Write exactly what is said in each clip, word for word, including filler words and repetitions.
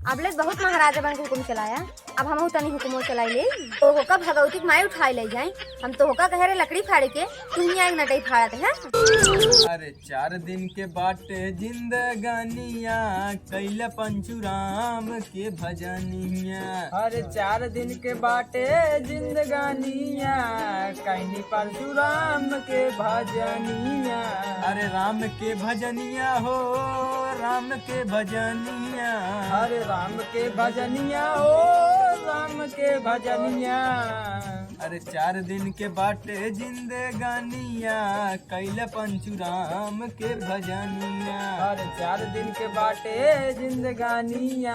अबले बहुत महाराजा बन के हुकुम चलाया, अब हमहू तनी हुकुमो चलाई ले। तोहका भगवती के माई उठाई ले जाए, हम तोहका कहे रहे लकड़ी फाड़े के, तू ही आए नटई फाड़त है। अरे चार दिन के बाटे जिंदगानिया, कैल पंचुराम के भजनिया। अरे चार दिन के बाटे जिंदगानिया, कैनी परशुराम के भजनिया। अरे राम के भजनिया हो, राम के भजनिया। अरे राम के भजनिया हो, राम के भजनिया। अरे चार दिन के बाटे जिंदगानिया, कैल पंचुराम के भजनिया। अरे चार दिन के बाटे जिंदगानिया,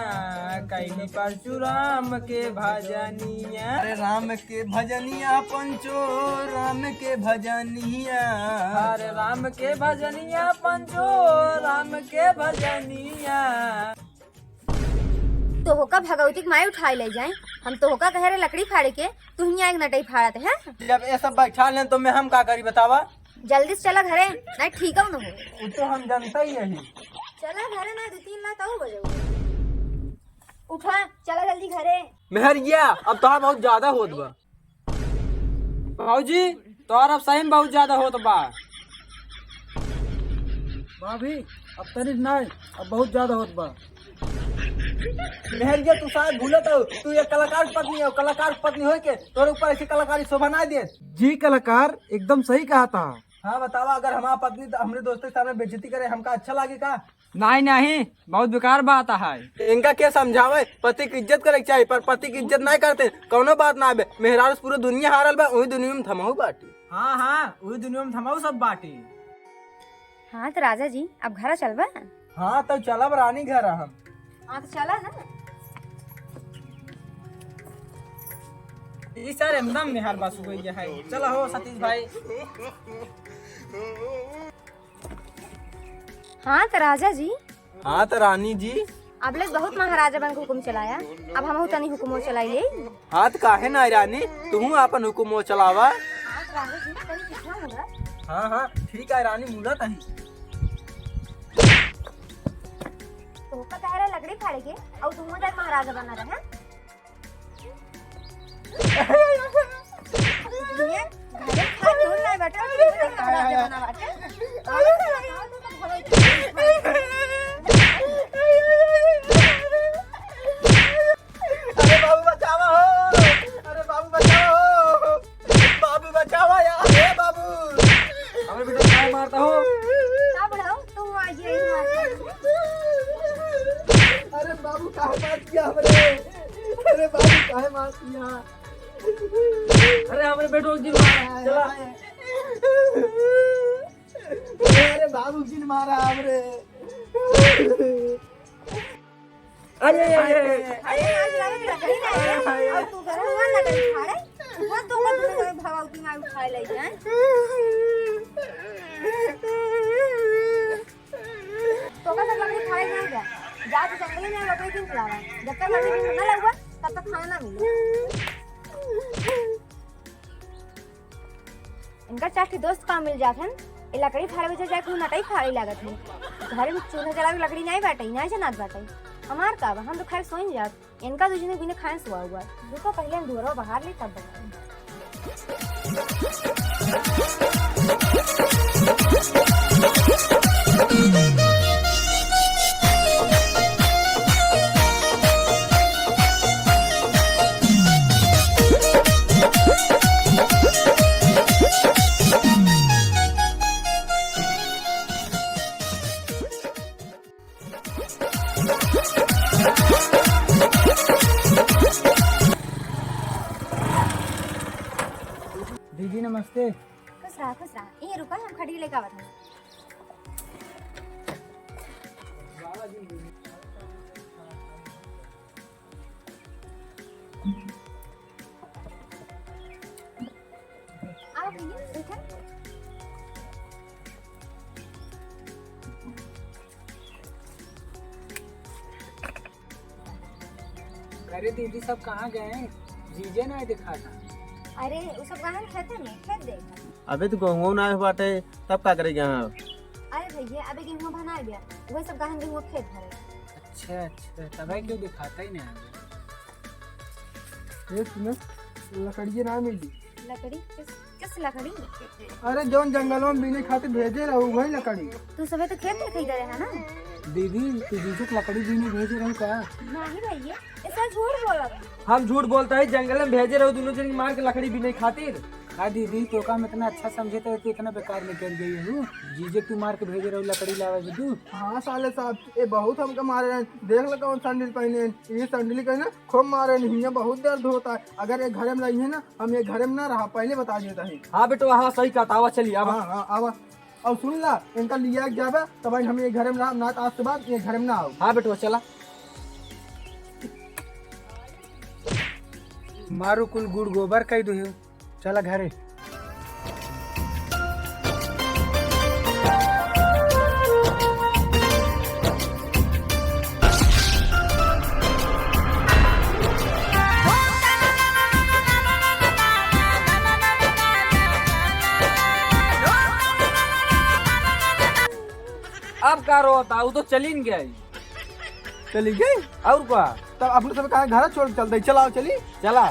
कैनी परशुराम के भजनिया। अरे राम के भजनिया पंचो, राम के भजनिया। अरे राम के भजनिया पंचो, राम के भजनिया। तोहका भगवती के माई उठाई ले जाए, हम तोहका कहे रहे लकड़ी फाड़े के, तू ही आए नटई फाड़त है। जब ये सब बैठा लेन तो मैं हम का करी बतावा? जल्दी से चला घरे, नहीं ठीक हो न हो। वो तो हम जानता ही यही। चला घरे, नहीं दो तीन लात और बजे। उठा, चला जल्दी घरे। मेहरिया, अब तो बहुत ज्यादा होत बा। बाबूजी, तोहर अब सही में बहुत ज्यादा होत बा। भाभी, अब तनिक नहीं, अब बहुत ज्यादा होत बा। मेहरिया, तू शायद भूलत हो, तू एक कलाकार की पत्नी हो, कलाकार की पत्नी होए के तोरे ऊपर ऐसी कलाकारी शोभा ना दे। जी कलाकार, एकदम सही कहा था। हाँ बतावा, अगर हमार पत्नी तो हमरे दोस्त के सामने बेइज्जती करे, हमका अच्छा लागे का? नहीं, नहीं, बहुत बेकार बात है। इनका के समझावे, पति की इज्जत करे के चाहिए, पर पति की इज्जत नहीं करते, कौनो बात ना आवे। मेहरारू से पूरी दुनिया हारल बा, वही दुनिया में थमाऊ बाटी। हाँ, हाँ, वही दुनिया में थमाऊ सब बाटी। हाँ, तो राजा जी, अब घर चलबा? हाँ, तो चलब रानी घर हम। हाँ, तो चला ना। ई सर एकदम मेहर बस हो गई है। चला हो सतीश भाई। हाँ, तो राजा जी। हाँ, तो रानी जी। अबले बहुत महाराजा बन के हुकुम चलाया, अब हमहू तनी हुकुमो चलाई ले। हाँ, तो काहे ना रानी, तुहू आपन हुकुमो चलावा। हाँ, तो राजा जी, तनी पीछा मुड़ा। हाँ, हाँ, ठीक है रानी, मुड़ा तनी। तोहका कहे रहे लकड़ी फाड़े के, और तुहू जाके महाराजा बना रहे, हैं? ये घरे खा के उड़ लाए बाटे, और तुहू जाके महाराजा बना बाटे। अरे बाबू बचावा हो, अरे बाबू बचावा हो, बाबू बचावा यार, ए बाबू। हमरे बेटा काहे मारता हो? का बुढ़ऊ, तू आज यही मारता हो? अरे बाबू काहे मार दिया हमरे? अरे बाबू काहे मार दिया? अरे हमरे बेटो की मार, चला। अरे बाबू जिन मारा हमरे। अरे, अरे, अरे, अरे, अरे, आज लगे लकड़ी ना है। अरे, अरे। और तू घर हुआ लकड़ी फाड़े, वो तो का दूसरे भगवती माई उठाए ले जाए। तो का सब लकड़ी फाड़े ना जा, जा तो जंगल में लकड़ी किन लावा, जब तक लकड़ी किन ना लगवा, तब तक खाना ना मिले। इनका चार ठे दोस्त काम मिल जात हन, ये लकड़ी फाड़े वजह जाके नटाई फाड़े लागत हन। घर में चूल्हा जला के लकड़ी नहीं बाटे, नहीं जनात बाटे। हमार का बा, हम तो खाए सोइन जात। इनका दू जने बिना खाए सोआ हुआ। रुको पहले हम दुअरवा बहार ले तब बताई। दीदी नमस्ते। खुश रहा, खुश रहा। यहीं रुका, हम खड़ी लेके आवत हन। आओ भैया, बैठा। अरे दीदी, सब कहाँ गए? जीजे नहीं दिखाता। अरे, वो सब गहन खेते में, खेत देख। अबे तो गेहूं ना बाटे, तब का करे गेहूं? अरे भैया, अबे गेहूं भना गया, वही सब गहन गेहूं खेत भरे। अच्छा। अच्छा, तबै क्यों दिखाता ही नहीं आगे। ए, सुनो, लकड़िए ना मिली। लकड़ी? किस, किस लकड़ी? अरे, जौन जंगलवा में बीने खातिर भेजे रहू, वही लकड़ी। तू सबे तो खेत में खरीदे रहे ना? दीदी, तू जीजे के लकड़ी बीने भेजे रहू का? नहीं भैया, ऐसा झूठ बोला। हम झूठ बोलता है, जंगल में भेजे रहू दोनों जन के मार के लकड़ी बीने खातिर। का दीदी, तोका हम इतना अच्छा समझे तो तू इतना बेकार निकल गई हूँ। जीजे के तू मार के भेजे रहू लकड़ी लावे बदू। हाँ साले साहब, ये बहुत हमका मारे हैं। देख लो कौन सैंडल पहने हैं। ये सैंडल के ना खूब मारे हैं, हियाँ बहुत दर्द होता है। अगर ये घरे में रही है ना, हम ये घरे में ना रहा, पहले बता देता है। हाँ बेटवा, हाँ सही कहता, आवा चली, आवा। हाँ, हाँ, आवा। और सुन ला, इनका लिया के जाबे, तब हम ये घरे में रहा, ना तो आज के बाद ये घरे में ना आओ। हाँ बेटवा, चला। मारू कुल गुड़ गोबर कई दुहियो। चला घरे। अब का रोता, वो तो चली न गई। चली गई? और का? तब अपने सब कहाँ घर छोड़ के चल दे, चलाओ चली। चला।